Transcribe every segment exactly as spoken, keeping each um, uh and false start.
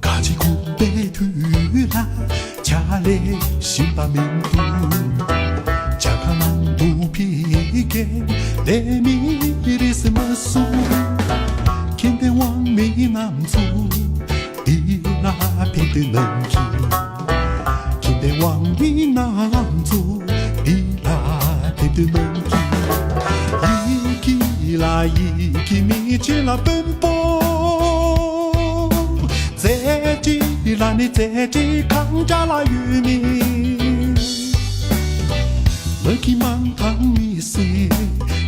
ཁ་ཆེ་ཁུག་པའི་དུས་ལ་ཆ་ལས་ཤིང་པ་མི་འདུག་ཇ་ཁང་ནང་དུ་ཕི་གེ་ལས་མི་རིས་མ་སུ། ཁྱིམ་སྡེ་དབང་མི་རྣམས་ཚུ་འདི་ལ་ཕེབས་དུས་ནམ་གྱི། ཁྱིམ་སྡེ་དབང་མི་རྣམས་ཚུ་འདི་ལ་ཕེབས་དུས་ནམ་གྱི། ཡི་གེ་ལ་ཡི་གེ་མི་ཆེ་ལ་དཔོན་པོ། རྩེ་གྲས་ལ་ནི་རྩེ་གྲས་གང་འདྲ་ལ་ཡོད་མེད། མ་གི་མང་ཐང་མི་སེ་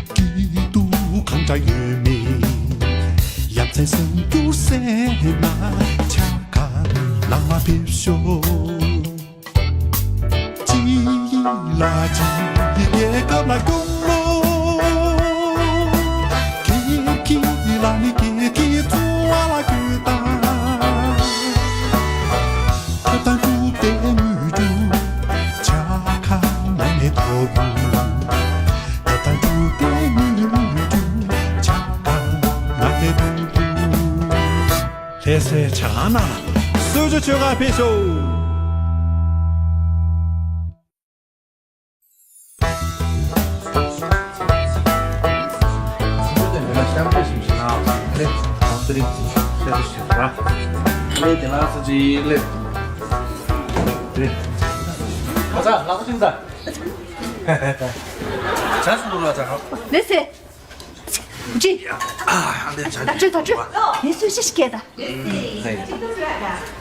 སྐྱིད་སྡུག་གང་འདྲ་ཡོད་མེད། ཡ་མཚན་སེམས་འགྱུར་སེ་ན་ཆ་ག་ནང་མ་ཕེབས་ཤོག་སྤྱི་ལ་སྤྱི་རྒྱལ་ཁབ་ལ་སྐྱོང་ལོ། ཁྱེད་ཁྱེད་ལ་ནི་ཁྱེད་ཁྱེད་གཙོ་བ་ལ་གུས་དང་། ཐབས་དང་དྲུག་པའི་དངུལ་གྲུ་ཆ་ཁ་ནང་ནས་ཐོབ། ཐབས་དང་དྲུག་པའི་དངུལ་གྲུ་ཆ་ཁ་ནང་ནས་ཐོབ། ལྷ་སའི་བྱ་ཁང་ནང་ལ་གསོལ་ཇ་མཆོད་གར་ཕེབས་ཤོག་ལགས་སེ། ཅི། ད་ཁྲོད་ད་ཁྲོད། ངས་གསོལ་ཇ་ཞིག་སྐྱེལ་ད།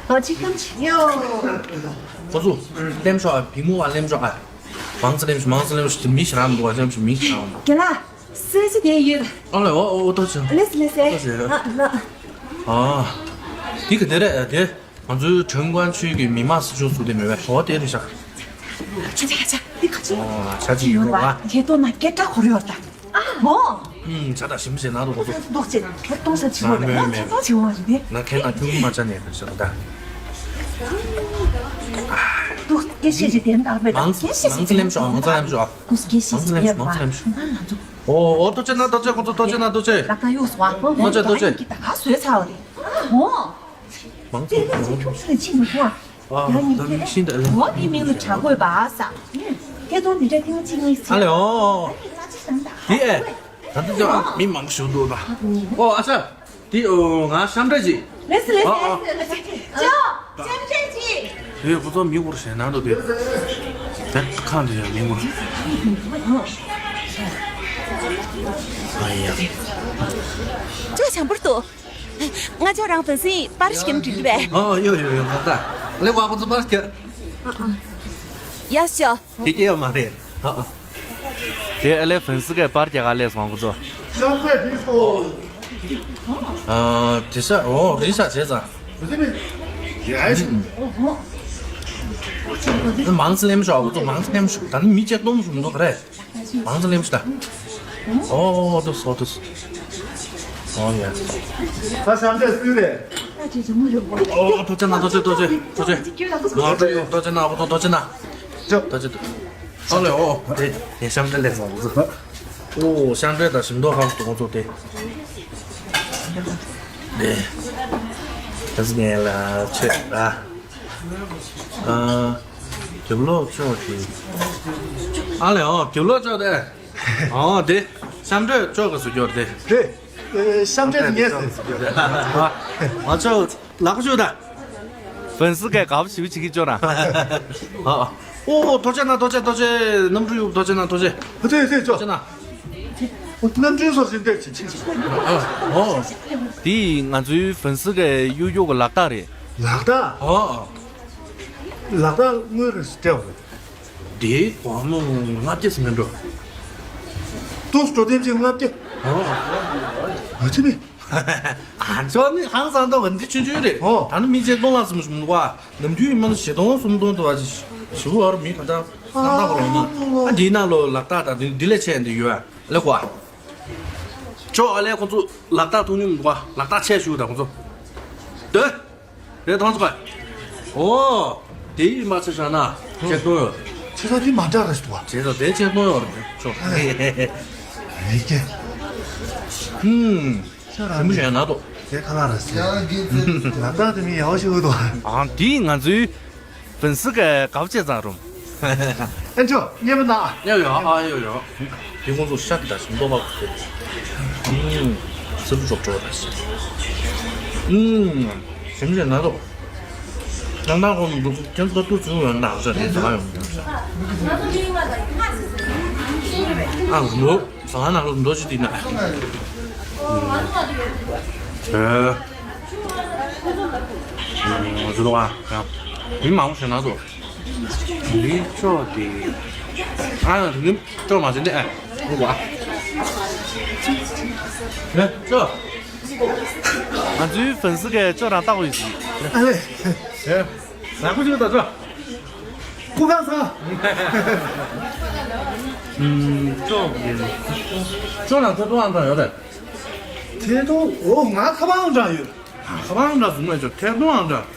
ཨོ་ཅི་གམ་ཅི། ཁོ་ཚོ་ལེམ་ཤོག་ཨ། བི་མོ་བ་ལེམ་ཤོག་ཨ། མང་ཙི་ལེམ་ཤོག་མང་ཙི་ལེམ་ཤོག་མི་ཞིག་རང་འདུག་ཨ། ལེམ་ཤོག་མི་ཞིག་རང་འདུག་རྒན་ལགས། གསོལ་ཇ་དེ་ཡོད། ཨ་ལེ་ཨོ་ཨོ་ཏོ་ཅི། ལེས་ལེས་ཨེ། ཏོ་ཅི། ཨ་ལ། ཨ། དེ་ག་དེ་རེད་དེ། ང་ཚོའི་ཁྲོན་ཀོན་ཆུས་ཀྱི་མི་དམངས་སྲིད་གཞུང་ཟུར་དེ་མེད་པས། འོ་དེ་རེད་ཤག་ཆ་ཆ་ཆ་ཆ། འདི་ག་ཚོད། ཨོ་ཆ་ཅིག་ཡོད་རེད་བ། ཁྱེད་ཏོ་ན་སྐད་གྲགས་ཁོ་རེ་ཡོད་ད། ཨ་མོ། ཨུམ་ཆ་ད་ཞིམ་ཞེ་ན་རུ་ཁོ་ཚོ། འདུག་ཅེ་ཁྱེད་ཏོང་ས་ཆི་མོ་རེད། ཨ་མོ་མོ། ཁྱེད་ཏོང་ཆི་མོ་རེད། ན་ཁྱེད་ན་ཁྱུང་མ་ཆ་ནས་རེད་ཤག་ད། འདུག་སྐད་ཤེས་ཅི་དེ་འདག་མེད་ད། མང་སྐད་ཤེས་ཤིག་མང་ཙི་ལེམ་ཤོག་མང་ཙི་ལེམ་ཤོག་འདུག་སྐད་ཤེས་ཤིག་ཡོད་པ། ང་ང་ཚོ། ཨོ་ཨོ་ཏོ་ཅེ་ན་ཏོ་ཅེ་ཁོ་ཚོ་ཏོ་ཅེ་ན་ཏོ་ཅེ། ལག་ད་གཡུག་སོང་ཨ། ཏོ་ཅེ་ཏོ་ཅེ། ད་ག་བཟོས་ཚར་བ་རེད། ཨ་མོ། མང་ཚོགས་དེ་ལ་ཚིག་ཁྱུག་ཚིག་ལ་ཕྱིན་འདུག་ཨ། ཨ་ཡང་ཡིན་ད་གྱི་མི་ཤིན་ཏུ་ཨ་ལེ། འོ་དེ་མིང་ལ་བྲག་བརྐོས་པ་ས། དེ་དོན་དེ་འདྲ་ཐེངས་གཅིག་གཉིས་ཨ་ཚིག་ལེ་ཨོ། ཨ་ལེ་ལ་ཅི་བྱང་ད། དེ་ཨེ། ད་ལྟ་ཅང་མི་མང་ཞུ་འདུག་ད། ཨོ་ཨ་ཅག་དེ་ཨོ་ང་ཤམ་འདྲ་ཅིག་ལེས་ལེས་ཨ་ཨ། ལེས་ཅོ་ཤམ་འདྲ་ཅིག་དེ་ཁོ་ཚོ་མི་འུར་ཞེ་ན་འདུག་དེ། དེ་ཁང་དེ་ཡང་མི་འུར། ཨ་ཡ། ཅོ་ཆང་པུར་ཏོ། ང་ཅོ་རང་བུན་སིན་པར་ཞིག་གིམ་འགྲིག་པས། ཨ་ཡོ་ཡོ་ཡོ་ང་ད་ལེ་བ་ཁོ་ཚོ་པར་སྐྱ། ཡ་ཤོ། དེ་སྐྱེ་ཡོད་མ་རེད། ཨ་ཨ། དེ་ཨ་ལེ་བུན་སི་གས་པར་རྒྱག་ག་ལས་སོང་ཁོ་ཚོ། ཨ་དེ་ཤ་ཨོ་རི་ཤ་བྱས་ཙང་། མང་ཙི་ལེམ་ཤོག་ཁོ་ཚོ་མང་ཙི་ལེམ་ཤོག་ད་ནི་མི་ཅེག་སྟོང་ཤོག་མི་འདུག་ག་རེད། མང་ཙི་ལེམ་ཤོག་ད། ཨོ་ཨོ་ཏོ་སོ་ཏོ་སོ། ཨོ་ཡ། ད་ཤམ་འདྲ་སུས་རེད། ཨོ་ཏོ་ཅེ་ན་ཏོ་ཅེ་ཏོ་ཅེ་ཏོ་ཅེ། ཏོ་ཅེ་ན་ཨོ་ཏོ་ཏོ་ཅེ་ན། ཏོ་ཅེ་ཏོ། ཨོ་ལེ་ཨོ། དེ་དེ་ཤམ་འདྲ་ལེགས་སོང་། ཨོ་ཤམ་འདྲ་དང་ཞིམ་མདོག་ཁམ་སྡོང་ཚོ་དེ། དེ། ད་ཟི་ངན་ལ་ཆེ་ཨ། ཨ། རྒྱབ་ལོག་ཅོག་དེ། ཨ་ལེ་ཨོ་རྒྱབ་ལོག་ཅོག་དེ། ཨོ་དེ། ཤམ་འདྲ་ཅོག་གི་སུ་སྐྱོར་དེ། དེ། ཤམ་འདྲ་ངས་ཟེར། ཨ་ཅོག་ལག་ཤུ་ད། ཝུན་སི་གས་དགའ་པོ་ཞེ་པོ་བྱེད་ཀྱི་ཅོ་ན། ཨ་ཨ། ཨོ་ཨོ་ཐོ་ཅེ་ན་ཐོ་ཅེ་ཐོ་ཅེ། གནམ་གྲུ་གཡུག་ཐོ་ཅེ་ན་ཐོ་ཅེ། ཐོ་ཅེ་ཐོ་ཅེ་ཅོ། ཐོ་ཅེ་ན། གནམ་གྲུ་སོགས་ཞིག་འདེད་ཅིག་ཅིག་ཅིག་ཨོ། འདི་ང་ཚོའི་ཝུན་སི་གས་གཡུག་གཡུག་གི་ལག་རྟགས་རེད། ལག་རྟགས། ཨོ་ཨོ། ལག་རྟགས་དངུལ་རེ་སྤྲད་པ་རེད། དེའི་སྒོར་མོ་ལྔ་བརྒྱ་ཟིན་འགྲོ། ཏོག་འགྲོ་དེབ་ཅིག་ལྔ་བརྒྱ། ཨོ་ཨོ། ང་ཚོ་ནི། ཨ་ཚོ་ནི་ཧང་སང་ཏོ་ག་འདི་ཆུང་ཆུང་རེད། ཨོ། ད་ནི་མི་ཚེ་སྟོང་ལ་སུམ་ཞུ་མི་འདུག་བ། ནམ་རྒྱུན་ཡིན་མ་ནི་བཞི་སྟོང་སུམ་སྟོང་དུ་བ་ཞི་བུ་བར་མི་ག་ད་སྣང་དག་པ་རོ་མ། ཨ་འདིའི་ནང་ལོ་ལག་རྟགས་དང་འདི་འདི་ལས་ཆེ་འདི་ཡོད་ཨ་ལེ་གོ་ཨ། ཅོ་ཨ་ལེ་ཁོ་ཚོ་ལག་རྟགས་ཐུག་ཉུང་མི་འདུག་བ། ལག་རྟགས་ཆེ་ཞུ་དང་ཁོ་ཚོ། དོ། རེད་ཐང་ཚོ་ག་ཨོ། དེ་ཡིན་མ་ཚེ་ཤ་ན་ཆེ་སྟོང་ཡོད། ས་དེ་མ་འདྲ་ར་ཞིག་འདུག་བ། བྱས་ཙང་དེ་ཆེན་གཏོང་ཡོད་རེད་ཆོག་རིག་གེ། ཧུམ། ཁྱོད་རང་ཞིམ་པོ་ཞིག་ན་དོ། དེ་ཁ་ལག་ར་ཟེར། ང་ད་དེ་མི་ཡག་པོ་ཞིག་འདུག་ཨང་དེས་ང་ཚོའི་ཕན་སི་ག་དགའ་བྱེད་ཙང་རུམ། ཨེ་ཆོ་ཉེ་མི་ན། ཉེ་ཡོ་ཨ་ཡོ་ཡོ། དེ་ཁོང་ཚོ་ཤ་དེ་ད་ཞིམ་མདོག་མ་ཁུག་ཟེར། ཨུམ། སུབ་ཅོག་ཅོག་ར་ཟེར། ཨུམ། ཞིམ་ཞིམ་ན་དོ། ནང་ནང་ཁོང་འདུག་ཁྱེད་ཚོ་ཏུ་ཚུན་ཡོད་ན་ཨ་ཟ་དེ་ཟ་ཡོང་ཡོང་ས། ཨ་འདུག་ཟ་ན་ལོ་འདོ་ཅི་དེ་ན། ཨེ། ང་ཚོ་ལོ་ཨ་ཡང་མི་མང་པོ་ཞིག་ན་དོ། འདི་ཅོག་དེ། ཨ་ཡང་དེ་ཅོག་མ་ཟིན་ཏེ་ཨ། ཨུ་བ། ཨེ་ཅོག་ང་ཚོའི་ཕན་སི་གས་ཅོག་རང་བཏགས་ཡོད་ཟིན། ཨ་ལེ། ཨེ། ཟ་ཁུ་ཅིག་ད་ཅོག་ཀུ་ཁང་ས། ཨུམ། ཅོག་ཅོག་ལ་ཐེ་ཏོ་ཨང་གྲངས་ཡོད་རེད། ཐེ་ཏོ་འོ་ང་ཁ་པར་ཨང་གྲངས་ཡོད། ཁ་པར་ཨང་གྲངས་ཟུང་མེད་ཅོག་ཐེ་ཏོ་ཨང་གྲངས།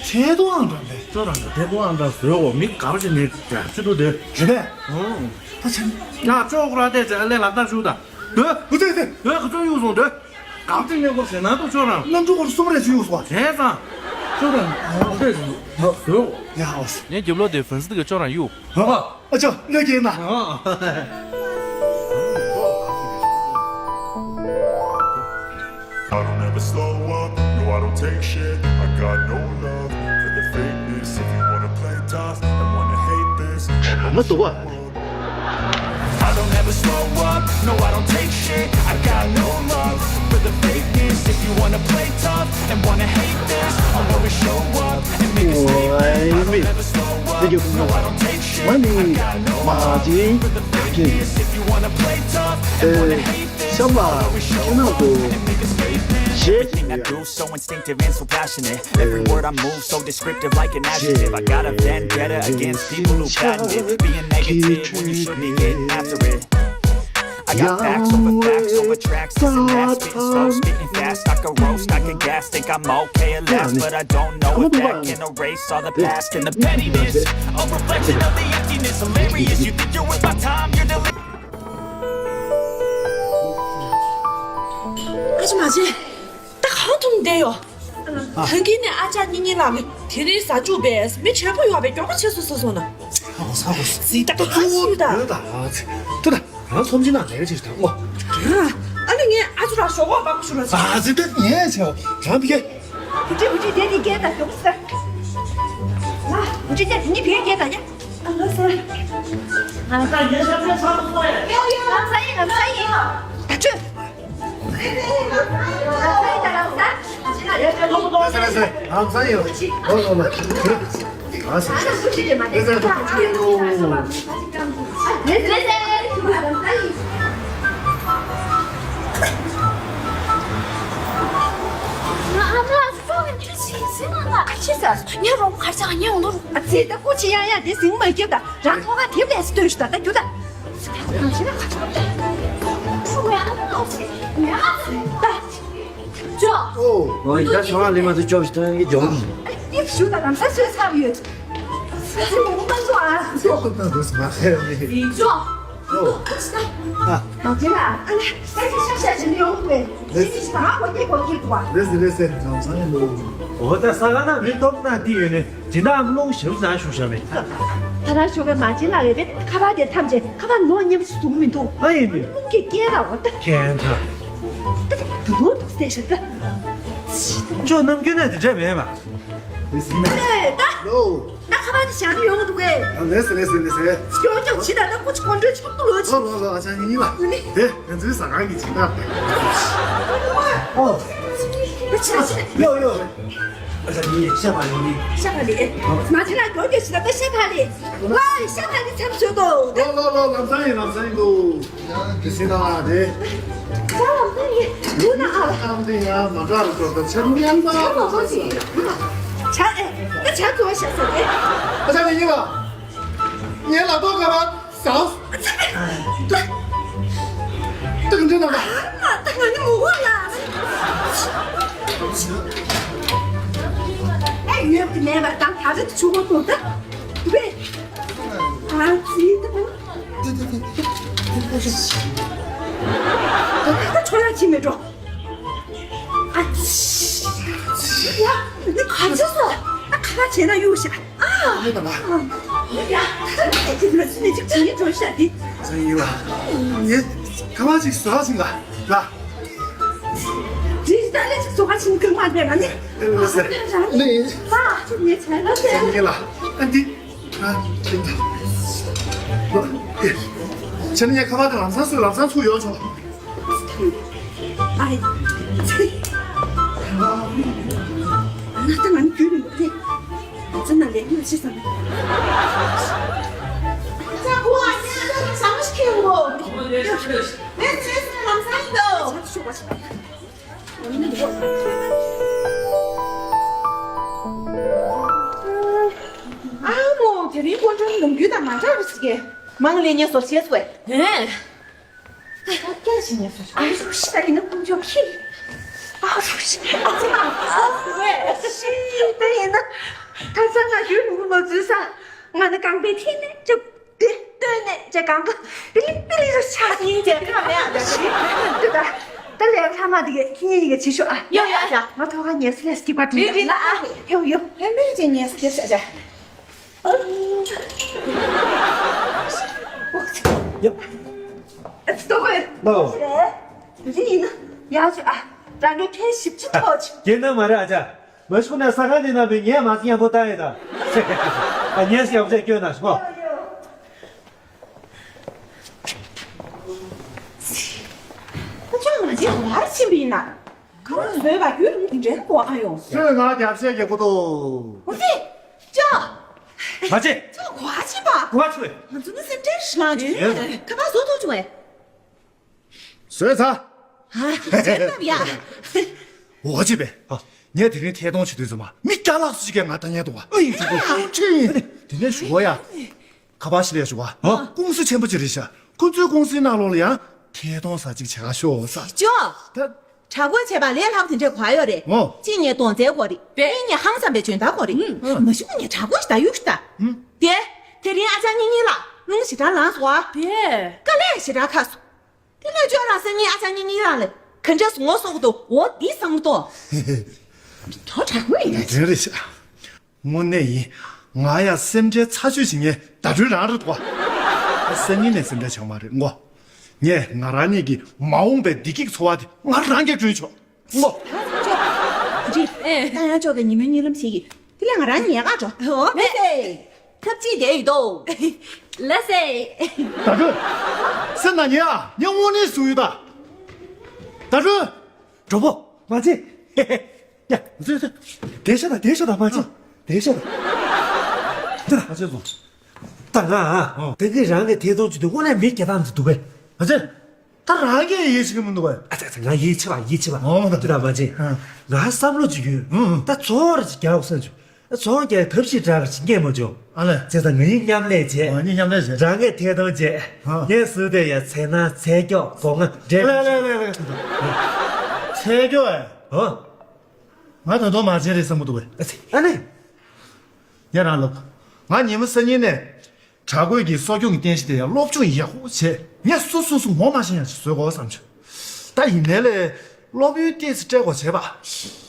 ཐེ་ཏོ་ཨང་གྲངས་ལས། ཅོག་རང་གི་ཐེ་ཏོ་ཨང་གྲངས་བཟོས་འོ་མི་དགའ་པོ་ཞིག་ནས་ཅི་འདུག་དེ། རེད་པས། ཨོ། ད་ཆེན། ང་ཅོག་ར་བལྟས་ཚེ་ཨ་ལས་ལག་བསྟར་ཞུ་ད། འདོད། འུ་ཚོས་ཚེ། འདོད་ག་ཚོད་གཡུག་སོང་འདོད། གང་ཚེ་ངས་སྐོར་ཟེར་ན་ཏོ་ཅོག་རང་། གནམ་གྲུ་སྐོར་གསུམ་རེ་ཞུ་གཡུག་སོང་བ། བྱས་ཙང་། ཅོག་རང་། འདོད་ཞུ། ཡ་ཨོ། ངས་རྒྱབ་ལོགས་དེ་ཕན་སི་གི་ཅོག་རང་གཡུག་ཧ། ཨ་ཅོ་ལོས་ཀྱིས་ན། I don't ever slow up, no, I don't take shit. I got no love for the fakeness. If you wanna play tough and wanna hate this, I'm ང་ཚོ་བ། I don't ever slow up, no, I don't take shit. I got no love for the fakeness. If you wanna play tough and wanna hate this, I'll always show up and make a statement. I don't ever slow up, no, I don't take shit. I got no love for the fakeness. If you wanna play tough and wanna hate this, I'll always show up and make a statement. Everything I do so instinctive and so passionate. Every word I move so descriptive like an adjective. I got a vendetta against people who patent it. Being negative when you should be getting after it. I got facts over facts over tracks. This and that, spitting slow, spitting fast. I could roast, I could gas, think I'm okay at last. But I don't know if that can erase all the past and the pettiness. A reflection of the emptiness. Hilarious, you think you're worth my time, you're delirious. ཨ་ཅེ་མ་ཅེ། ད་གང་ཐུམ་བསྡད་ཡོད། ད་གིན་ནས་ཨ་ཅག་གཉིས་གཉིས་ལགས་ཀྱིས་དེ་རིང་ཟ་བཅུག་པས་མི་བྱེད་པོ་ཡོད་པའི་མགྱོགས་པོ་བྱེད་སོང་ཟེར་སོང་ན། ཨོ་ས་གོ་ཟི་ད་ད་ཚུ་ད་ད་ད་ད་ང་ཚོམ་ཅི་ན་ལས་ཀ་བྱེད་ད་ཨོ། ཨ་ནི་ངས་ཨ་ཅུ་ལ་ཞོག་ཁོག་སྦག་ཞུ་ར་ཟེར། ཨ་ཟི་ད་ངས་བྱེད་རང་བི་ཀེ། བུ་ཅི་བུ་ཅི་དེ་དེ་སྐད་ད་མགྱོགས་པོ་ཟེར། ང་བུ་ཅི་དེ་དེ་ནི་བི་ཀེ་སྐད་ད་ཡ། ཨ་ལ་ས། ང་ས་ཡིན་ང་ས་ཡིན་ང་ས་ཡིན། ད་ཆོས། ཅོ། ཨོ། ཨོ་ཡ་ཤོག་ལེ་མ་ཚོ་ཅོབ་ཞིག་ཏང་གི་ཇོང་། ཨ་ནི་ཞུ་ད་ལམ་སང་སུས་ཚར་ཡོད། ཨ་ཙི་མོ་མ་ཚོ་ཨ། ཅོ་ཀོ་ཏང་དུ་སུ་མ་ཟེར་ནི། ཨི་ཅོ། ཨོ། ཨ་ཙི་ད། ཨ། མ་ཁྱེད་ལ་ཨ་ལ་ས་ཅི་ཤ་ཤ་ཅི་ནི་ཡོང་བས། ཨི་ཅི་ད་ཧ་གོ་ཀྱི་གོ་ཀྱི་གོ་ཨ། རེད་ཟེར་རེད་ཟེར་ལམ་སང་ཡིན་ནོ། ཨོ་ད་ས་ག་ན་མི་སྟོབས་ན་དེ་ཡོད་ནི། ཇི་ལྟར་རླུང་ཞབས་ན་ཞུ་བཞག་པས། ད་རང་ཞུ་བའི་མ་བྱིན་ལ་རེད་པས་ཁ་པར་དེ་ཐམས་ཅད་ཁ་པར་ནོར་མཉམ་ཞིག་བཟུང་མི་འདུག་ཨ་ཡིན་མི། རླུང་གི་རྐྱེན་ར་བ་ད། རྐྱེན་ད། ད་ད་ད་ནོར་འདུག་སྟེ་ཞག་ད། ཅོ་ནམ་རྒྱུན་ན་དེ་འདྲ་མེད་པ། ཨེ་ད། ལོ། ད་ཁ་པར་དེ་བཞག་ནི་ཡོང་གི་འདུག་གས། ཨ་ལེ་སེ་ལེ་སེ་ལེ་སེ། སྐྱོ་སྐྱོ་ཇི་ལྟར་ད་ཀུ་ཅི་ཀོན་ཀྲོལ་ཆོག་ཏུ་ལོ་ཅི། ལོ་ལོ་ལོ་ཨ་ཅག་ཡིན་ལ། ཨ་ནི། དེ་ང་ཚོའི་ཟ་ཁང་གི་བྱིན་རླབས་དེ། ཨོ། ད་ཆ་ཆ། ཡོ་ཡོ། ཨ་ཅག་ཡིན་ཤ་བ་ཡོང་ནི། ཤ་བ་ལེ། མ་ཅི་ལ་མགྱོགས་མགྱོགས་ཤི་ད་ད་ཤ་བ་ལེ། ཝའི་ཤ་བ་ལེ་ཚབ་བཟོས་དོ། ལོ་ལོ་ལོ་ལམ་སང་ཡིན་ལམ་སང་ཡིན་དོ། ཡ་དེ་སེ་ན་ལ་དེ། ཤ་བ་ལེ་ཡིན་དུ་ན་ཨ། ལམ་སང་ཡིན་ཡ་མ་དྲག་རུ་ཏོ་ད་ཆ་མི་ཡང་ད། ཤ་བ་ལེ་ཡིན། ཆ་ཨེ། ད་ཆ་ཚོ་ཤ་ཟ་ཨེ། ཨ་ཅག་ཡིན་ལ། ངའི་ལག་ཐོག་ག་བ། ཟའོ། ཏུ་ཏུ་འདྲེ་ན་ད། ད་ང་ནི་མོ་བ་ལ། ཨེ་ཡོད་དེ་མེད་པར་དང་ད་རེད་ཆུ་བོ་ཏོ་ད། དུ་བེ། ད་ཁྲོ་ཡག་ཅིག་མེད་འགྲོ། ཨ་ཙི། ཡ། འདི་ག་ཚོད་སོང་། ཨ། ཁ་པར་བྱས་ན་གཡུག་ཤག་ཨ། ཡིན་ད་ལ། ཡ། ད་ལྟ་ཅིག་ལ་སུ་ནས་ཅིག་བྱེད་འགྲོ་ཤག་འདི། ཡིན་ལ། ངས་ཁ་པར་ཅིག་བཟོ་ཟིན་ལ། ལ། འདི་ད་ལས་ཅིག་བཟོ་ག་ཕྱིན་གི་མ་རེད་ལ་ནི། ལ་ཟེར། ནི། ད་ཅིག་ངས་བྱས་ལ་ཟེར། ཡིན་ལ། ཨ་འདི། ཨ། ཅིག་ད། ཁྱེད་ནི་ངས་ཁ་པར་དེ་ལམ་སང་བཟོས། ལམ་སང་ཚུར་ཡོང་ཆོག་ཨ་ཡི། ང་དང་ང་རྒྱུད་ནི་མ་རེད། ང་ཚོ་ནང་ལས་མི་ཤི་ཙམ། ཅག་གོ་ཨ་ཉ་ད་ལམ་སང་ཞིག་ཁེལ་འོ། ངས་ཚེ་སྲོག་ལམ་སང་ཡིན་དོ། ཆག་ཤོག་པ་ཞིག་ཨ་མོ། དེ་རིང་དཀོན་མཆོག་ནམ་རྒྱུན་དང་མ་འདྲ་བ་ཞིག་གས། མང་ལས་ངས་བཟོ་ཤེས་སོ། ཧེ། ད་སྐད་ཞིག་ཉན་སོང་། ཨ་རུ་ཤི་ད་ཡིན་ན་ཕུང་ཆོག་ཤི། ཨ་རུ་ཤི། ཨ་ཙི་མ། ཨ་ཤི་ད་ཡིན་ན། ཁ་སང་ང་ཡུལ་ལུང་མ་འཛུལ་ས། ང་ནི་རྐང་པའི་འཐེན་ནས་ཅབ་དེ་བཏོན་ནས་ཅེ་རྐང་པ་པི་ལི་པི་ལི་རུ་ཆགས་ཡིན་ཅེ་ཁ་མེད་ཨ་ད་ཤི། དེ་ད་ད་ལས་ལྷ་མ་དེ་གས་ཁྱི་ཉིད་ཡི་གེ་ཆི་ཤོག་ཨ། ཡོ་ཡོ་ཡ། ང་ཐོག་ཁ་ཉལ་སི་ལས་སྐྱིད་པ་དྲིན་རེད་ལ་ཨ། ཡོ་ཡོ། ལྷན་པས་ཅེ་ཉལ་སི་སྐྱིད་ཤ་ཅེ། ཡབ། ལྟོ་གོས། ལོ། རེད། ཡིན་ན། ཡག་ཅིག་ཨ། རང་གི་ཕན་ཞིབ་ཅིག་ཐོགས་ཅིག་རྒྱན་ནི་མ་རེད་ཨ་ཅག་མ་ཤུག་ན་ས་ཁང་འདི་ནང་པའི་ངས་མ་སྙན་པོ་བཏང་ཡོད་ད། ཨ་ངས་ཡག་པོ་བྱས་སྐྱོན་ན་ཤོག་ཨ་ཅག་ང་ཅིག་བར་ཕྱིན་པ་ཡིན་ན། ཁ་བ་བཟོས་པ་རྒྱུད་རུ་འདི་འདྲའི་གོ་ཨ་ཡོང་། ཁྱོད་ང་རྒྱབ་བཤད་རྒྱག་གོ་ཏོ། འོ་ཙི། ཅག་མ་ཅེ། ཅག་གོ་ཨ་ཕྱིན་པ། གོ་ཨ་ཕྱིན་པ། ང་ཚོ་ནི་སེམས་ཁྲལ་ཞིག་ལངས་བྱུང་། ཁ་བ་བཟོ་ཐུབ་བྱུང་བས། བཟོས་ཚར། ཨ། བྱས་ན་ཡ། འོ་ཅི་པས། ཨ། ངས་དེ་རིང་ཐད་གཏོང་བྱེད་དུས་ཙམ་པ་མི་སྐྱ་ལག་ཚོ་ཅིག་གིས་ང་ལྟ་ཉན་འདུག་བ། ཨ་ཡིན་ཅིག་གོ། ཨ་ཅི། དེ་ནས་ཞུ་བ་ཡ། ཁ་པར་ཞིག་ལས་ཞུ་བ། ཨ། ཀུང་སི་ཆེན་པོ་ཅིག་རེད་ཤག་ཁོ་ཚོའི་ཀུང་སིའི་ནང་ལོགས་ལ་ཡང་ཐད་གཏོང་ས་ཅིག་བྱེད་ག་ཤོག་ས། ཅོ། ད། དྲག་རྒོལ་བྱས་པ་ལས་སླ་པོ་དེ་འདྲས་གོ་ཡོད་རེད། ཨོ། གཅིག་ནས་གདོང་རྩའི་སྐོར་རེད། དཔེ། གཉིས་ནས་ཧང་སངས་པའི་འཇོན་ཐང་སྐོར་རེད། ཨུམ། མ་གཞི་ཁོ་ངས་དྲག་རྒོལ་ཞིག་ད་གཡུག་ཞིག་ད། ཨུམ། དེ། དེ་རིང་ཨ་ཅག་གཉིས་གཉིས་ལ་རླུང་ཞེ་དྲག་ལངས་སོང་ཨ། དེ། དཀའ་ལས་ཞེ་དྲག་ཁག་སོང་། དེ་ལས་ཅོག་རང་སང་ཉིན་ཨ་ཅག་གཉིས་གཉིས་རང་ལ་ག་འདྲས་སུ་ངོ་སོང་གི་འདུག་འོ་འདི་བསམ་བློ་གཏོང་། དོ་དྲག་པོ་ཡིན་ན། དེ་རེད་ཤག་དངོས་གནས་ཡིན། ང་ཡང་སེམས་ཁྲལ་ཚ་ཤོས་ཤིག་ངས་ཟླ་སྒྲོན་རང་རེད་དོ། སང་ཉིན་ནས་སེམས་ཁྲལ་བྱུང་མ་རེད་ངོ་། ངས་ང་རང་ཉིད་ཀྱི་མ་འོངས་པའི་བདེ་སྐྱིད་འཚོ་བ་དེ་ང་རང་གིས་བསྐྲུན་ཆོག་ངོ། ཅོག་ཅིག་ཨེ། ད་ཡང་ཅོག་གི་ཉི་མའི་གཉིད་ལམ་ཞིག་གིས་དེ་ལས་ང་རང་ཉལ་ག་འགྲོ། འོ་མེད་ཟེ། ཐབས་ཅིག་དེ་ཡིན་དོ། ལ་ཟེ། ཟླ་སྒྲོན། སེམས་ནང་ཉལ་ཨ། ངས་དངོས་གནས་ཟེར་ཡོད་ད། ཟླ་སྒྲོན། གྲོགས་པོ། མ་བྱེད། ཡ། བདེ་ཤོག་དང་བདེ་ཤོག་དང་མ་བྱེད། བདེ་ཤོག་དང་། དེ་ལ་མ་བྱེད་སོང་། ད་ང་ཨ། ཨོ། ད་གིན་རང་གི་ཐད་གཏོང་བྱེད་དུས་དངོས་གནས་མི་སྐྱེ་སྟངས་འདི་འདུག་གས། མ་བྱེད། ད་རང་གིས་ཡིད་ཆེས་ཀྱི་མི་འདུག་གས། ཨ་ཙི་ཨ་ཙི། ང་ཡིད་ཆེས་པ་ཡིད་ཆེས་པ། ཨོ། དེ་ལ་མ་བྱེད། ཨ། ང་བསམ་བློ་ཅིག་ཡོད། ཨུ་ཨུ། ད་ཚོང་ར་ཅིག་རྒྱག་དགོས་བསམ་བྱུང་། ཚོང་རྒྱག་ཐབས་ཤེས་འདྲ་ཅིག་རྙེད་མ་བྱུང་། ཨ་ལས། བྱས་ཙང་ང་ཡིས་མཉམ་ལས་བྱས། ཨ། ངས་མཉམ་ལས་བྱས། རང་གིས་ཐད་གཏོང་བྱས། ཨ། ངས་བཟོས་དེ་ཡ་ཚལ་སྣ་ཚལ་སྐྱོགས་སྒོ་ང་འབྲས། ལགས་ལགས་ལགས་ལགས། ཚལ་སྐྱོགས་ཨེ། ཨོ། ང་ད་དུང་མ་བྱས་རེད་བསམ་གྱི་འདུག་གས། ཨ་ཙི། ཨ་ནི། ངས་རང་ལབ། ང་ཉི་མ་སང་ཉིན་ནས་དྲག་རྒོལ་གྱི་གསོ་སྐྱོང་གི་རྟེན་གཞི་དེ་ཡང་སློབ་སྦྱོང་ཡག་པོ་བྱས། ངས་སོ་སོ་སོ་ངོ་མ་ཤེས་ཡག་ཅིག་བཟོ་དགོས་བསམ་བྱུང་། ད་ཡིན་ནའི་ལས་སློབ་ཡོན་ཏོག་ཙམ་སྤྲད་དགོས་བྱས་པ།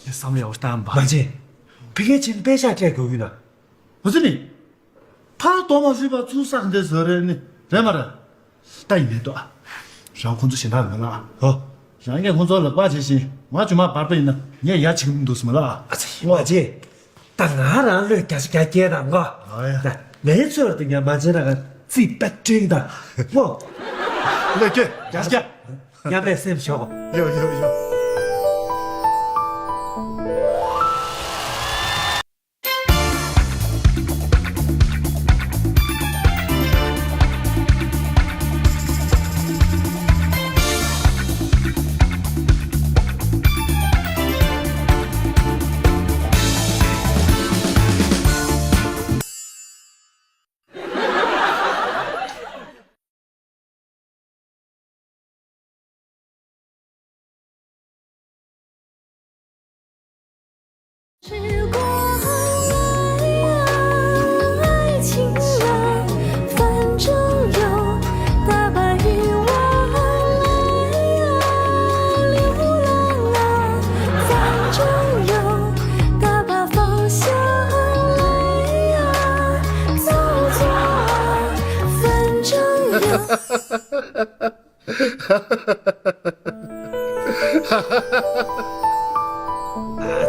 ངས་བསམ་བློ་ཡག་པོ་བཏང་པ། མ་བྱེད། ཕ་གིར་ཕྱིན་པད་ཤག་སྤྲད་དགོས་ཀྱི་ན། ང་ཚོ་ནི། ཕར་གཏོང་མ་སྲིད་པ་ཚུར་བསགས་འདི་བཟོ་རེད་ནི་རེད་མ་རེད། ད་ཡིན་ནའི་ཏོ་ཨ། རང་ཁོང་ཚོ་གཞན་དག་མེད་ལ་ཨ། ཧོ། རང་གིས་ཁོང་ཚོ་ལག་པ་བྱེད་བཞིན་ང་ཇོ་མ་བར་པ་ཡིན་ན་ངས་ཡ་བྱེད་ཀྱི་མི་འདུག་སྨ་ལ་ཨ། ཨ་ཙི། ཨོ། མ་བྱེད། ད་ང་རང་བློས་རྒྱ་ཆེ་རྒྱ་སྐྱེད་དང་གོ། ཨ་ཡ། ད་ངའི་ཚོད་ལ་དུ་ཉམས་མ་བྱེད་ན་ག་རྩིས་པད་སྤྲིན་དང་ངོ་། བློས་སྐྱེད་རྒྱ་ཆེ་རྒྱ། མཉམ་པའི་སེམས་ཞོག་ཡོ་ཡོ་ཡོ།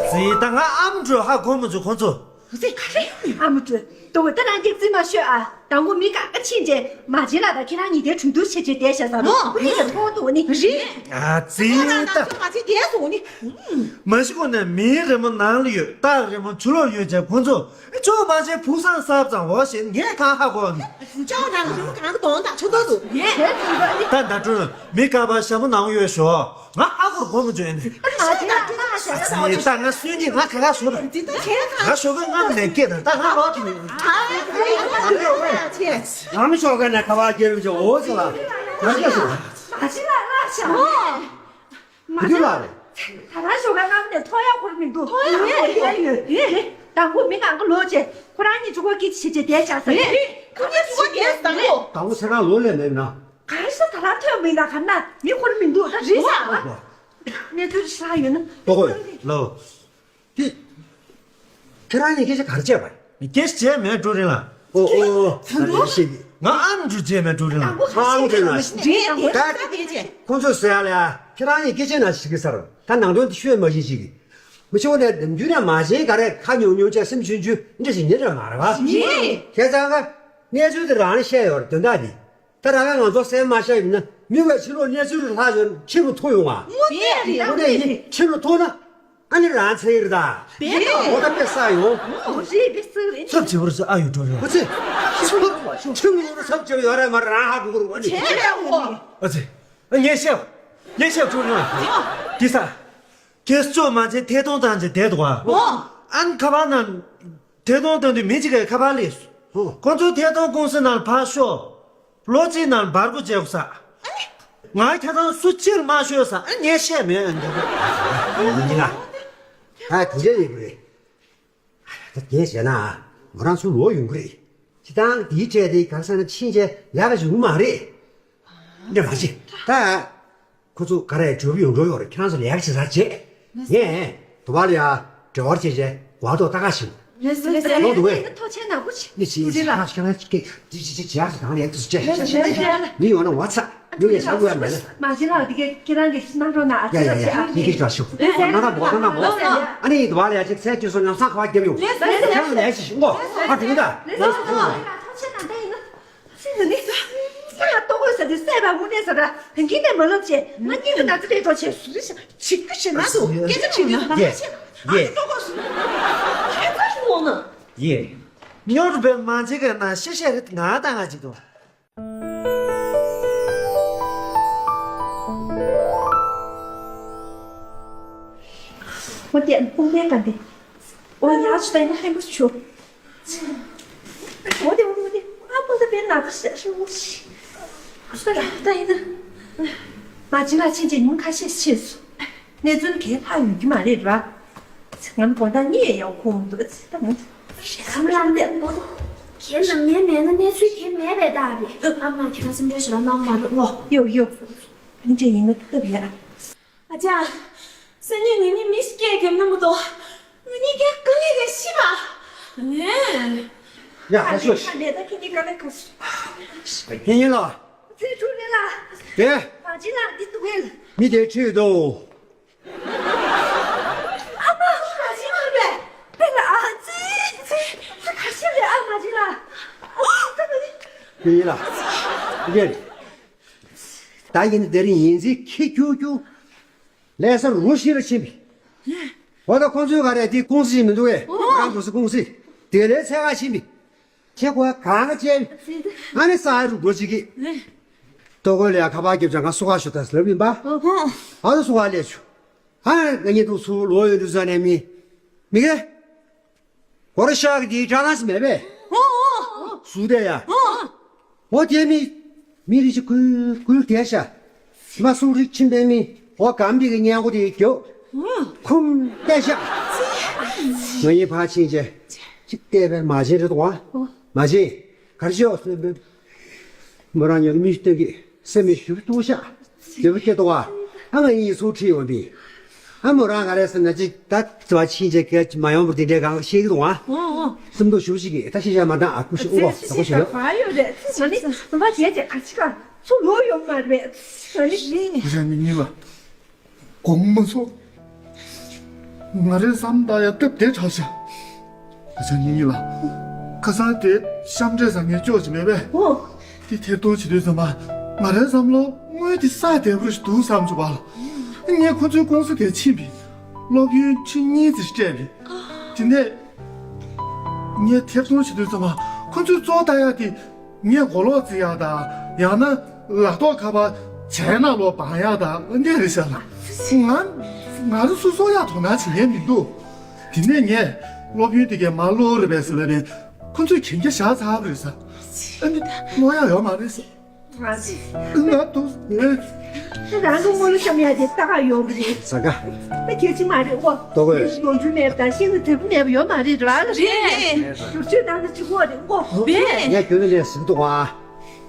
ཙི་ད་ང་ཨ་མ་འགྲོ་ཧ་གོ་མི་འཇུག་ཁོང་ཚོ། ཨ་ཙི་ག་རེ་ཡོང་ནི་ཨ་མ་འགྲོ། ཏོ་ད་རང་གིས་རྩིས་མ་ཤོད་ཨ། དང་པོ་མི་ག་ག་ཕྱིན་རྗེས་མ་བྱིན་ལ་ད་ཁྱེད་རང་གཉིས་དེ་གྲོས་བསྡུར་བྱེད་ཆེད་བསྡད་བཞག་ས་རོ། ཨོ། ཁོ་གཉིས་ཀྱི་ཐོག་ཏུ་ནི་རེད། ཨ་ཙི་ད། ང་ཚོ་བསྡད་སོང་ནི། མ་གཞི་ཁོ་ནས་མིའི་རི་མོ་ནང་ལ་ཡོད། སྟག་རི་མོ་ཆུ་ལོག་ཡོད་ཅེས་ཁོང་ཚོ་ཅོག་མ་བྱས་ཕུགས་བསམ་གསར་བཙང་འོ་ཞེས་ངས་གང་ཧ་གོ་ནི། ཅོག་ནང་རི་མོ་གང་གི་དོང་དང་ཆུ་ཐོག་ཏུ་ངས་ད་ད་དྲུང་མི་ཀ་པ་ཞྭ་མོ་ནང་ཡོད་ཞོག་ང་ཨ་ཁུར་གོ་མི་བྱོན་ནི། ད་ང་སུན་གྱིས་ང་ག་ག་ཞོག་ད། ང་ཞོག་གི་ང་ནས་སྐད་ད་ད་ང་ལོག་གི་མི། ང་ཞོག་གི་ནས་ཁ་བ་རྒྱབ་བྱོན་འོ་ཟེར་ལ་ང་ཞོག་ཞོག་མ་ཤི་ལ་ལ་ཤ། མ་ཤི་ལ་རེད། ད་རང་ཞོགས་ཀ་སྔ་མོ་ནས་ཐོག་ཡག་ཁུར་མི་འདུག་ཐོག་ཡག་ཁུར་ཡོད་ཡོད་ཡོད་རེད། དང་པོ་མི་གང་ག་ལོག་བྱས་ཁོ་རང་གཉིས་གཅིག་པོ་སྐད་ཆ་བྱེད་བྱེད་བསྡད་བཞག་ས་རེད། ཁོ་གཉིས་གཅིག་པོ་བསྡད་དང་པོ། དང་པོ་ཚེ་གང་ལོག་ལས་མེད་ན། ག་རེ་ཟེར་ད་རང་ཐོན་མི་ན་ག་ན་མི་ཁུར་མི་འདུག་ད་རེད་ཟ། གནས་ཚུལ་ཤ་ཡོད་ན། ལྟོ་གོས་ལོ། དེ། ཁྱེད་རང་གཉིས་སྐད་ཆ་ག་རེ་བྱས་པ་ཡིན། སྐད་ཆ་བྱས་མེད་འགྲོ་རིང་ལ། ཨོ་ཨོ་ཨོ། ད་འགྲོ་ཞིག་ང་ཨ་མ་འགྲོ་བྱས་མེད་འགྲོ་རིང་ལ། ཨང་ཀི་ལ། ད་ཁོང་ཚོས་ཟེར་ཡ་ལ་ཡ་ཁྱེད་རང་གཉིས་སྐད་ཆ་ན་ཞིག་གི་སར་ད་ནང་དོན་དེ་ཤོད་མ་ཤེས་ཤིག་གི། མི་ཆོག་ནས་ནམ་རྒྱུན་ནས་མ་བྱན་ག་རེ་ཁ་ཉུང་ཉུང་བྱས་སེམས་ཆུང་ཆུང་འདྲ་ཞིག་ཉེ་འདྲ་མ་རེད་བ། ཁྱེད་ཚང་ག་གནས་ཚུལ་དེ་རང་ལ་བཤད་ཡོད་རེད་དོན་དག་འདི། ད་རང་ག་ང་ཚོ་སེམས་མ་ཤར་ཡིན་ན་མི་བས་ཕྱི་ལོགས་གནས་ཚུལ་ལ་ལྷག་ཡོད་ཕྱི་རུ་ཐོ་ཡོང་བ། དངོས་གནས་རེད། དངོས་གནས་ཡིན་ཕྱི་རུ་ཐོ་ན། ཨ་ནི་རང་ཚེ་ཡིར་ད། དེ་འོ་ད་དཔེ་ས་ཡོང་། འོ་རེད་དཔེ་ས་རེད། ཚབ་བྱེད་པར་ས་ཨ་ཡོད་འགྲོ་རེད། ཨ་ཙི། ཚུར་ཚུར་ངོ་ཚབ་བྱེད་ཡོད་རེད་མ་རང་ཧ་གོ་གོ་རུ་ཨ་ནི། བྱས་རེད་འོ། ཨ་ཙི། ངས་བཤད། ངས་བཤད་འགྲོ་རེད། འདི་ས། ཁྱེད་ཚོ་མ་ཚད་ཐད་གཏོང་བཏང་ཅིག་བསྡད་འདུག་ཨ། འོ། ཨ་ནི་ཁ་པར་ནང་། ཐད་གཏོང་བཏང་དུས་མི་གཅིག་གིས་ཁ་པར་སླེབས་སོང་། ཁོ་ཚོ་ཐད་གཏོང་ཀུང་སི་ནང་ཕར་ཤོག་ལོ་གཅིག་ནང་འབར་གོ་བྱས་ས། ང་ཁྱེད་རང་སུ་ཕྱིར་མ་ཤོད་ས་ཨ་ངས་བཤད་མེད་ཨ་འདི། ཡིན་ལ། ད་དེ་འདྲ་ཡིན་དགོས་རེད། ད་དེ་བྱས་ན་མོ་རང་ཚོ་ལོག་ཡོང་གི་རེད། སྤྱི་བཏང་དེའི་གྲས་དེ་ག་ས་ན་ཕྱིན་བྱས་ཡག་ག་ཞིག་ཡོང་གི་མ་རེད། འདྲ་མ་བྱེད་ད། ཁོ་ཚོ་ག་རེ་འགྲོ་གི་ཡོང་འགྲོ་ཡོད་རེད། ཁྱེད་རང་ཚོ་ལས་ཀ་བྱེད་ས་བྱེད། ངས་དུ་བ་ལ་ཡ་འབྲེལ་བ་བྱེད་བྱས་གོ་བ་ཐོག་ལྟ་ག་ཞིག་ལེ་སི་ལེ་སི་ལེ་སི། ཐོག་ཏུ་བས། ཐོག་ཆེན་ནག་པོ་ཆེ། ནི་ཆི་ཆི་ཁ་ཁྱེད་རང་སྐད་ཅི་ཅི་ཅི་ཅི་ཡག་ཅི་གང་ལེགས་དུ་ཅི། ལེ་སི་ལེ་སི་ལེ། མི་ཡོང་ན་ངོ་ཚ། མི་ཡོང་ན་ཟ་དགོས་ཡ་མེད་ན། མ་གཞི་ལ་འདི་གའི་ཁྱེད་རང་གི་གནང་རོགས་གནང་ཨ། ཡ་ཡ་ཡ་ཡི་གེ་ཅོ་ཤུ། ལེ་སི་ལེ་སི། ང་ད་འབོག་ད་ང་འབོག་ཨ་ནི་དུ་བ་ལ་ཡ་ཅིག་ཚད་ཅི་སོ་ཉམས་སང་ཁ་བ་རྒྱབ་ཡོང་། ལེ་སི་ལེ་སི། ཁྱེད་རང་ལས་ཅི་ཤི་ངོ་ཨ་དེ་གི་ད། ལེ་སི་ལེ་སི། ཐོག་ཆེན་ནག་ད་ཡིན་ན། སེམས་ནི་ས་ཡ་ལྟོ་གོས་ཟ་དུས་སད་པ་དངོས་གནས་ཟ་ར་ཕན་ཁྱིམ་ནས་མ་ལབ་བྱས་ང་གཉིས་ཀྱི་ན་ཚ་རེད་འགྲོ་བྱས་ཟུར་ཞིག་ཅིག་ཏུ་ཞེ་ན་སུ་སྐད་ཆ་དྲིས་ནས་ང་ཡེ་ཆེ་ཨ་ཡེ་ལྟོ་གོས་སུ་ཁྱད་མཚར་ཞིག་འོང་ན། ཡེ་སྨྱོ་རུ་བེལ་མ་འཇིག་གི་ན་ཤེ་ཤེ་རེད་ང་ད་ང་ཅིག་ཏུ། འོ་དེ་ཕུང་པའི་ག་འདི། འོ་ཡག་ཆུ་ད་ཡིན་ན་ཧན་པོ་ཆུ། འོ་དེ་འོ་དེ་ཨ་ཕུང་ད་པའི་ནག་པོ་ཤ་ཤ་འོ་ཤི། ད་ཡིན་ན། མ་ཅི་ལ་ཕྱིན་ཆད་ཉིན་ཁ་ཤས་ཕྱིས་སོ། གནས་ཚུལ་གས་ལྷག་ཡོད་ཀྱི་མ་རེད་ར། ང་ནི་དགོང་དག་གཉིད་ཡག་ཁོང་འདུག་ད་ང་། ཁྱེད་ནང་ཉལ་མེད་ན་གནས་ཚུལ་གས་མེད་པའི་རྟགས་རེད། ཨ་མ་ཁྱེད་རང་སེམས་ཁྲལ་ཞེ་དྲག་གནང་མ་རེད་ངོ་། ཡོ་ཡོ། ཕན་ཆད་ཡིན་ན་སྟབས་ཡག་ཨ་ཅག་སང་ཉིན་ང་གཉིས་མི་ཞིག་སྐད་རྒྱབ་ན་མ་གཏོགས། ང་གཉིས་ཀྱི་དཀའ་ལས་ལས་ཤི་བ། ཡ་ཧ་ཤོ་ཤི། ཁ་ལས་ད་ཁྱེད་གཉིས་དཀའ་ལས་ཁ་ཤོ། ཧེ་ཡིན་ལ། ཚེ་ཕྲུག་ནི་ལ། དེ། བ་ཅི་ལ་འདི་འདུག་གས། མི་དེ་ཁྲིད་དོ། ཨ་མ་བ་ཅི་མ་རེད། དཔེ་ལ་ཨ་ཙི་ཙི་ཙི་ག་ཤི་རེད་ཨ་བ་ཅི་ལ། ཨ་ད་ག་ནི། ཡིན་ལ། ཡིན། ད་ཡིན་དེ་རིང་ཡིན་ཟིག་ཁྱི་ཁྱུ་ཁྱུ། ལས་ས་རུ་ཤི་རུ་ཕྱིན་པས། འོ་ད་ཁོང་ཚོའི་ག་རེ་དེ་ཀུང་སི་ཞིག་མི་འདུག་གས། ཨོ། རང་ཀུང་སི་ཀུང་སི། དེ་ལས་ཚད་ག་ཕྱིན་པས། ཁྱེད་ཁོ་གང་ག་བྱས། ཨ་ནི་ས་ཧ་རུ་འགྲོ་ཅིག་གི། ལྟོ་གོས་ལས་ཁ་པར་རྒྱབ་ཅག་ང་སུ་ག་ཞུ་ད་ཟེར་ལབ་ཡིན་པ། ཨོ་ཧོ། ཨ་ནི་སུ་ག་ལས་ཆུ། ཨ་ང་གཉིས་ཐུག་སུ་ལོ་ཡོད་དུས་ས་ནས་མི། མི་གེ། གོ་ར་ཤག་གི་དེའི་སྐྲ་ནག་སི་མེད་པས། ཨོ་ཨོ། སུ་དེ་ཡ། ཨོ། འོ་དེ་མི། མི་རིགས་ཅིག་ཀུལ་ཀུལ་བསྡད་ཤག་མ་སུ་རིགས་ཁྱིམ་པའི་མི། འོ་སྒམ་པའི་གི་སྙན་གོ་དེ་རྒྱོབ། ཨོ། ཁུམ་བསྡད་ཤག་ང་གཉིས་ཕར་ཕྱིན་བྱས། ཅིག་བལྟས་པས་མ་བྱན་རེད་དོ། ཨོ། མ་བྱན། གར་ཤོག་སེམས་པའི། མོ་རང་ཉོ་མི་སྟོན་གི་སེམས་མི་ཞུ་ཏུ་ཤག་དེ་བུ་སྐྱེ་དོ་བ། ཨ་ང་གཉིས་སུ་ཁྲིད་ཡོང་པས། ཨ་མོ་རང་ག་རེ་ཟེར་ན་ཅིག་ད་ཙི་བ་ཕྱིན་ཆད་སྐད་ཅིག་མ་ཡོང་བར་དེ་འདྲའི་གང་ཤེས་ཀྱི་འདུག་ཨ། ཨོ་ཨོ། སེམས་སྡུག་ཞུ་ཞིག་གིས་ད་ཤེས་བྱ་མ་འདང་ཨ་ཀུ་ཤི་ཨུ་ཨོ་ད་ཀུ་ཤི་ཡོད། ག་ཡོད་རེད་ཙི་ནི་ཙི་བ་བྱས་ཅིག་ཨ་ཅི་ག་ཚུར་ལོག་ཡོང་མ་རེད་ཙི་ནི། ཨ་ཅག་ཉི་ཉི་ལ། དགོངས་མ་ཚོམས། ང་རའི་བསམ་ད་ཡ་སྟབས་བདེ་དྲགས་ཤག་ཨ་ཅག་ཉི་ཉི་ལ། ཁ་སང་དེ་གཤམ་འདྲེ་ཟ་མཁན་ཅོག་ཅིག་མེད་པས། ཨོ། དེ་ཐེར་གཏོང་བྱེད་དུས་ཙམ་པ་ང་རའི་བསམ་བློ་དངུལ་དེ་ས་བདེ་པོ་ཞིག་འདུག་བསམ་བྱུང་བ་ལ། ངས་ཁོ་ཚོའི་ཀུང་སི་དེར་ཕྱིན་པས། སློབ་ཡོན་ཁྲི་གཉིས་ཙམ་སྤྲད་པས། དེ་ནས་ངས་ཐེར་གཏོང་བྱེད་དུས་ཙམ་པ་ཁོ་ཚོས་གཙོ་བོ་ལྟ་ཡག་དེ། ངས་མགོ་ལོག་རྩི་ཡག་དང་ཡང་ན་ལག་ཐོག་ཁ་པར་བྱས་ན་ལོ་སྤང་ཡག་དང་འདི་རེད་ཤག་ལ། ང་ང་རང་སོ་སོ་ཡག་དོ་སྣང་བྱེད་མཁན་མི་འདུག་དེ་ནས་ངས་སློབ་ཡོན་དེ་གའི་མ་བློ་རེད་པས་ཟེར་ལབ་པས་ཁོ་ཚོས་གན་རྒྱ་བཞག་ཚར་བ་རེད་ས། ཨ་ནི་བློ་ཡག་ཡོད་མ་རེད་ས། ང་དུ་ངས། ཁྱེད་རང་གི་དངུལ་ལ་བཤམ་ཡག་དེ་ལྟ་ག་ཡོང་གི་རེད། ཟ་ག་ད་གལ་ཆེ་མ་རེད་ཨོ། ལྟོ་གོས། ཡོང་རྒྱུ་མེད་པ་དང་ཤིང་ནི་དེབ་མེད་པ་ཡོད་མ་རེད་ར། རེད། བསྒྱུར་བཅོས་བཏང་ན་ཅི་གོ་རེད་ཨོ། རེད། ངས་ཁྱོད་ལ་ལན་ཟིན་འདུག་ཨ།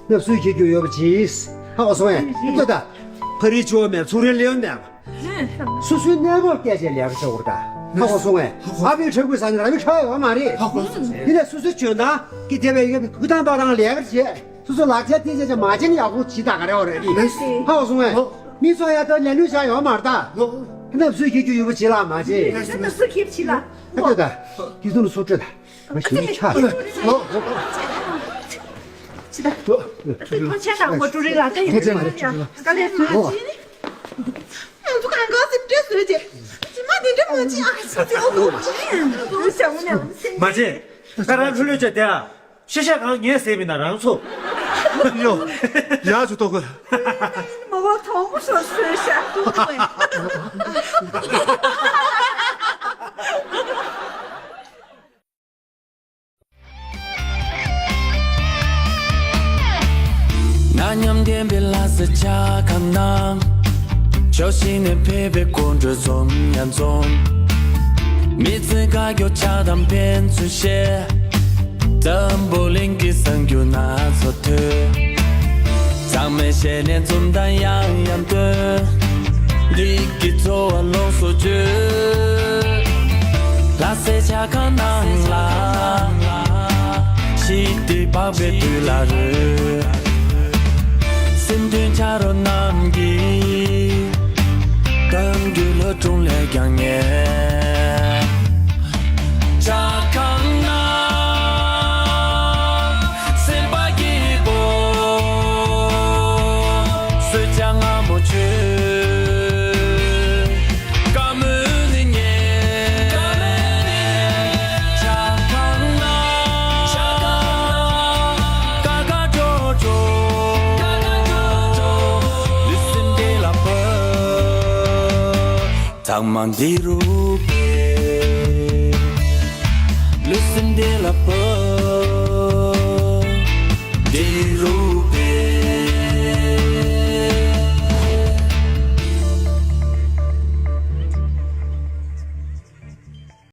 སྣབས་སུའི་ཁྱེར་རྒྱུ་ཡོད་པ་ཅིས། ཧ་གོ་སོང་ངས། ལྟོས་ད། ཕ་རིའི་ཆུ་བོ་མེད་ཚུར་རེ་ལེའུ་མེད་པ། སོ་སོའི་གནས་བབ་སྐད་ཆ་ལས་ཀ་བྱ་བར་ད། ཧ་གོ་སོང་ངས། ཨ་ཕའི་ཕྲུ་གུ་ཟ་ནི་ར་མི་ཁ་ཡོད་མ་རེད། ཧ་གོ་སོང་ངས། དེ་ནས་སོ་སོའི་འཇོན་ཐང་གི་དེ་བས་ཡོད་པའི་ཕུགས་དང་བ་དང་ལས་ཀར་བྱེད། སོ་སོ་ལག་ཆ་དེ་བྱས་ཅིག་མ་བྱས་ན་ཡག་པོ་ཇི་ལྟར་ག་རེ་བ་རེད། ལགས་སོ། ཧ་གོ་སོང་ངས། ལོ། མི་ཚོ་ཡ་ད་ལས་ནུས་བྱ་ཡོད་མ་རེད་ད། ལོ། ཁྱེད་རྣམས་སུས་ཁྱེར་རྒྱུ་ཡོད་པ་བྱེད་ལ་མ་བྱེད། ཁྱེད་རྣམས་སུ་ཁྱེར་བྱེད་ལ། ཨ་ལྟོས་ད། ཁྱེད་ཚོ་ནི་སུ་སྤྲོད་ད། ང་ཞི་མི་ཆགས། ལོ། ཅི་ད། ལོ། ཁྱེད་ཚོ་ཆེ་དྲགས་མོ་ཀྲུ་རི་ལ་ད་ཡིན། ཁྱེད་ཚོ་ང་ཞི་མི་ཆགས། དཀའ་ལས་བཟོས་ལོ། ཅི་ནི། ང་ཚོ་གང་ག་སེམས་ཁྲལ་བཟོས་རྗེས་ཇི་མ་དེ་འདྲ་མ་བྱེད་ཨ་ཙི་ཙི་ཨོ་ཙི་ཨོ་ཙི་ཨོ་ཙི། མ་བྱེད། ད་རང་ལྷོད་ལྷོད་བྱས་བསྡད་ཨ། ཤེས་བྱ་གང་ངས་ཟེར་མིན་ན་རང་ཚོ། ཡོ། ཡག་ཆུ་ཏོག་གོས། མོ་བ་ཐོང་པོ་སོ་སོས་ཤ་ཏུ་གོས། ན་མཉམ་ལྡན་པའི་ལྷ་ས་ཆ་ཁ་ནང་། ཕྱོགས་བཞི་ནས་ཕེབས་པའི་དགོང་དྲོ་འཛོམས་ཡང་འཛོམས། མི་ཚེ་དཀའ་སྐྱོ་ཆགས་དང་ཕན་ཚུན་བཤད། འཛམ་བུ་གླིང་གི་གསར་འགྱུར་སྣ་ཚོགས་ཐོས། ཚང་མས་ཞལ་ནས་འཛུམ་མདངས་ཡང་ཡང་སྟོན། འདི་གི་འཚོ་བ་ལོངས་སུ་སྤྱོད། ལྷ་སའི་ཆ་ཁང་ནང་ལ། ཞི་བདེ་འཕགས་པའི་དུས་ལ་རོལ། སེམས་དོན་ཆ་རོགས་རྣམས་ཀྱིས། གཏམ་རྒྱུད་ལྷ་སྒྲུང་ལས་ཀྱང་ཉེ། ཇ་ཁང་ན། སེམས་པ་སྐྱིད་པོ། གསོལ་ཇ་མངར་མོ་མཆོད། བཀའ་མོལ་ནི་ཉེ། ཇ་ཁང་ན། ཇ་ཁང་ན། ཀ་ཀ་ཀྲོ་ཀྲོ། ཀ་ཀ་ཀྲོ་ཀྲོ། ལུས་སེམས་བདེ་ལ་ཕབ། ཚང་མ་འདི་རུ་ཕེབས། ལུས་སེམས་བདེ་ལ་ཕབ།